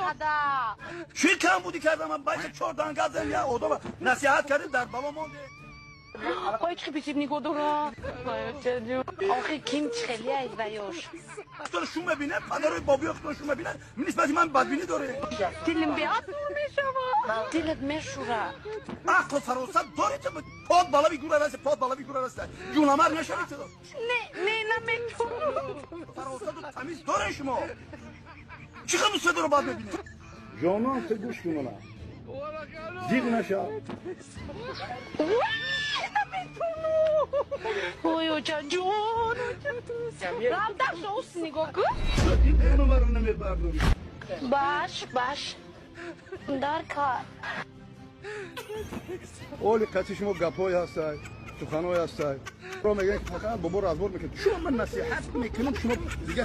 Қадар. Чӣ камбудӣ кардам ман? Байта чор данга зем, я одама насиҳат кардем, дар бало монде. Ой, чӣ бисиб нигоҳ дорам. Охи, ким чихели айд ваёш. Ту шу мебине, падарои бобиёхтон шу мебине, нисбати ман бадбинӣ доре. Дилим беасур мешава. Дилат мешура. Ақлу фаросат дори ту? Под балави гура расе, под балави гура расе, ҷунамар мешави ту. Не, не, наметунам. Фаросату тамиз доре шумо? Чӣ хел мусадоро бад мебинӣ? Ҷонон, ту гӯш кунона, зиқ наша. Ой, очаҷон, равдаш ус нигоҳ кун. Номаро намебардорӣ. Баш, баш. Дар кар. Оли қати шумо гапҳое ҳастай, суханҳое ҳастай, ро мегӯян, фақат бобо разбор мекунад. Шумо ман насиҳат мекунам, шумо дига.